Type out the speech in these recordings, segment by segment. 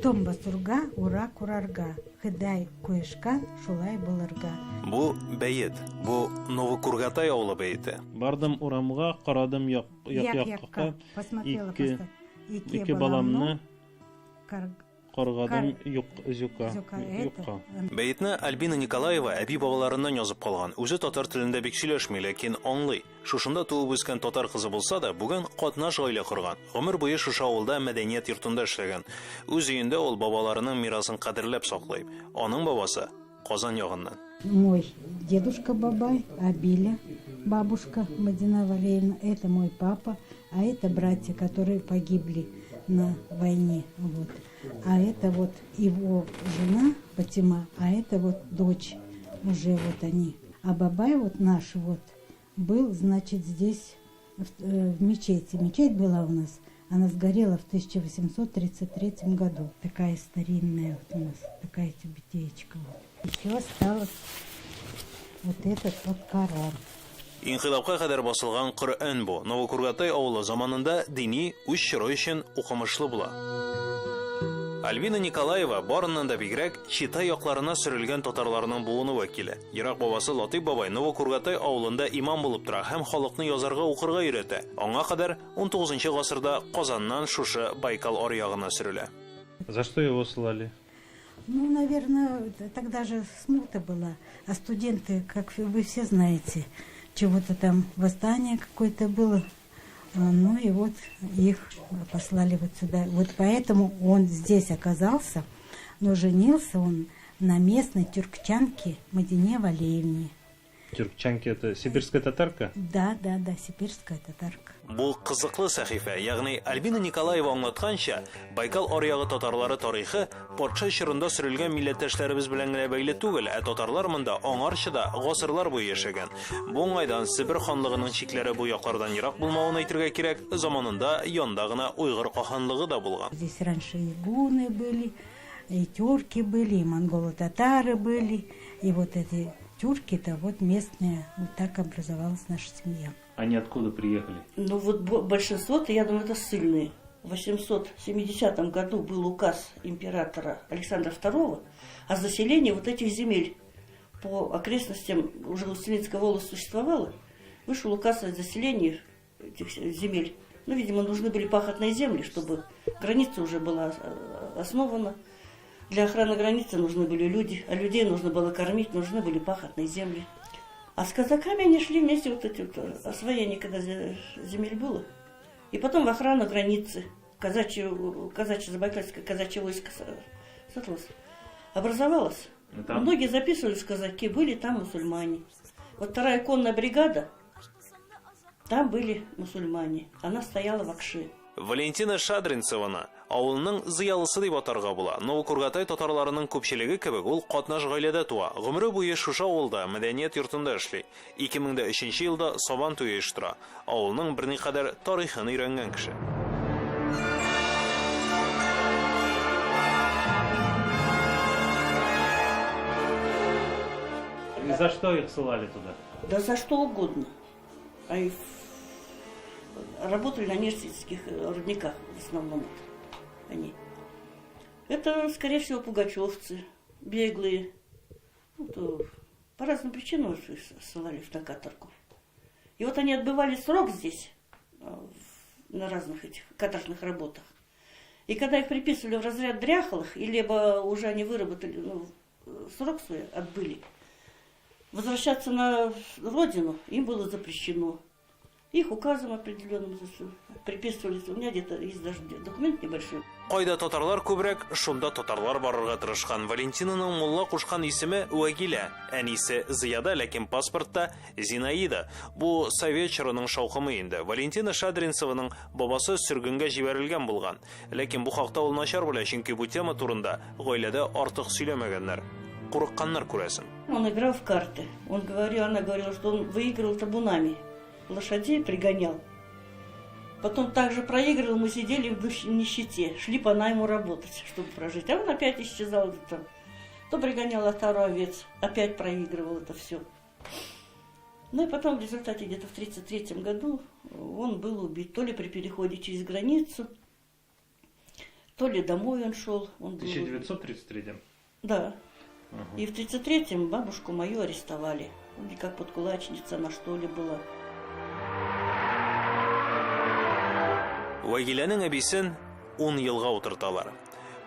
Том басурга, урак урарга, Хыдай куешкан, шулай булырга. Бу бәет. Бу Новокургатай авылы бәете. Бардым урамга, карадым як як-якка. Посмотрела Ике ике ике баламны кар- каргадым юк зюка Зюка, это, юкка. Бәетне Альбина Николаева әби-бабаларыннан язып калган. Үзе татар телендә бик сөйләшми, ләкин аңлый. Шушында туып үскән татар кызы булса да, бүген катнаш гаилә корган. Гомер буе шушы авылда мәдәният йортында эшләгән. Үз өендә ул бабаларының мирасын кадерләп саклый. Аның бабасы Казан ягыннан. Мой дедушка Бабай, Абиля, бабушка Мадина Валерьевна, это мой папа, а это братья, которые погибли на войне. Вот. А это вот его жена Фатима, а это вот дочь, уже вот они. А Бабай вот наш вот был, значит, здесь в мечети. Мечеть была у нас, она сгорела в 1833 году. Такая старинная вот у нас, такая тюбетеечка. Вот. Еще осталось вот этот вот Коран. Инкыйлабка кадәр басылган Коръән бу. Новокургатай авылы заманында дини үз чоры өчен укымышлы була. Альбина Николаева барыннан да бигрәк Чита якларына сөрелгән татарларның буыны вәкиле. Ерак бабасы Латыйп бабай Новокургатай авылында имам булып тора һәм халыкны язарга, укырга өйрәтә. Аңа кадәр 19 гасырда Казаннан шушы Байкал аръягына сөрелә. За что его слали? Ну, наверное, тогда же смута была, а студенты, как вы все знаете, чего-то там восстание какое-то было. Ну и вот их послали вот сюда. Вот поэтому он здесь оказался, но женился он на местной тюркчанке Мадине Валеевне. Тюркчанки это сибирская татарка? Да, да, да, сибирская татарка. Бу кызыклы сәхифә, ягъни Альбина Николаева аңлатканча, Байкал аръягы татарлары тарихы патша чорында сөрелгән милләттәшләребез белән генә бәйле түгел, ә татарлар монда аңарчы да гасырлар буе яшәгән. Бу уңайдан Себер ханлыгының чикләре бу яклардан ерак булмавын әйтергә кирәк, заманында янда гына Уйгыр каханлыгы да булган. Здесь раньше и гуны были, и тюрки были, и монголо-татары были, и вот эти тюрки-то вот местные, вот так образовалась наша семья. Они откуда приехали? Ну вот большинство-то, я думаю, это ссыльные. В 870 году был указ императора Александра II о заселении вот этих земель. По окрестностям уже Усть-Илинская волость существовала. Вышел указ о заселении этих земель. Ну, видимо, нужны были пахотные земли, чтобы граница уже была основана. Для охраны границы нужны были люди, а людей нужно было кормить, нужны были пахотные земли. А с казаками они шли вместе, вот эти вот освоение, когда земель было. И потом в охрану границы. Казачье, казачье Забайкальское казачье войско сошлось, образовалось. Ну, там Многие записывались казаки, были там мусульмане. Вот вторая конная бригада, там были мусульмане. Она стояла в Акше. Валентина Шадринцеваны авылның зыялысы дип атарга була. Новокургатай татарларының күпчелеге кебек ул катнаш гаиләдә туа. Гомере буе шушы авылда мәдәният йортында эшли. 2003 елда Сабан туе оештыра. Авылның берникадәр тарихын өйрәнгән кеше. И за что их ссылали туда? Да за что угодно. Они работали на нерчинских рудниках в основном. Вот они. Это, скорее всего, пугачевцы, беглые. Ну, то по разным причинам их ссылали на каторгу. И вот они отбывали срок здесь, на разных этих каторжных работах. И когда их приписывали в разряд дряхлых, и либо уже они выработали, ну, срок свой отбыли, возвращаться на родину им было запрещено. Их указом определенным приписывали. У меня где-то есть даже документ небольшой. Кайда татарлар күбрәк, шунда татарлар барырга тырышкан. Валентинаның мулла кушкан исеме Вәгилә, әнисе Зыяда, ләкин паспортта Зинаида. Бу совет чорының шаукымы инде. Валентина Шадринцеваның бабасы сөргенгә җибәрелгән булган. Ләкин бу хакта ул начар белә, чөнки бу тема турында гаиләдә артык сөйләмәгәннәр. Курыкканнар, күрәсең. Он играл в карты. Он говорил, она говорила, что он выигрывал табунами. Лошадей пригонял. Потом также проигрывал, мы сидели в нищете, шли по найму работать, чтобы прожить. А он опять исчезал где-то. То пригонял отару овец, опять проигрывал это все. Ну и потом в результате где-то в 1933 году он был убит то ли при переходе через границу, То ли домой он шел. Он В 1933? Да. И в 33-м бабушку мою арестовали. Или как подкулачница она, что ли, была. Вагиләнең әбисен 10 елга утырталар.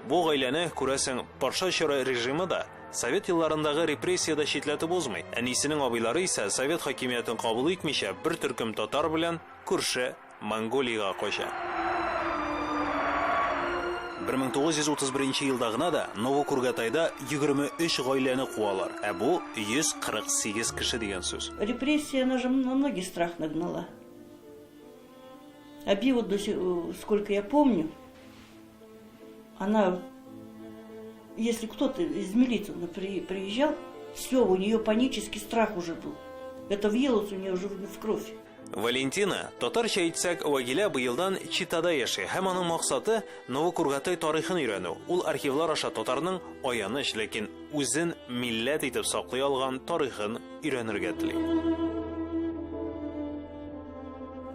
Бу гаиләне, күрәсең, патша чоры режимы да, совет елларындагы репрессия дә читләтеп узмый. Әнисенең абыйлары исә совет хакимиятен кабул итмичә, бер төркем татар белән күрше Монголиягә кача. 1931 елда гына да Новокургатайда 23 гаиләне куалар. Ә бу 148 кеше дигән сүз. Репрессия, она же на многих страх нагнала. Аби вот сколько я помню, она, если кто-то из милиции приезжал, все, у нее панический страх уже был. Это въелось у нее уже в кровь. Валентина, татарча әйтсәк, Вагилә быелдан Читада яши һәм аның максаты Новокургатай тарихын өйрәнү. Ул архивлар аша татарның аяныч, ләкин үзен милләт итеп саклый алган тарихын өйрәнергә тели.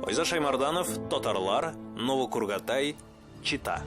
Айза Шаймарданов, Татарлар, Новокургатай, Чита.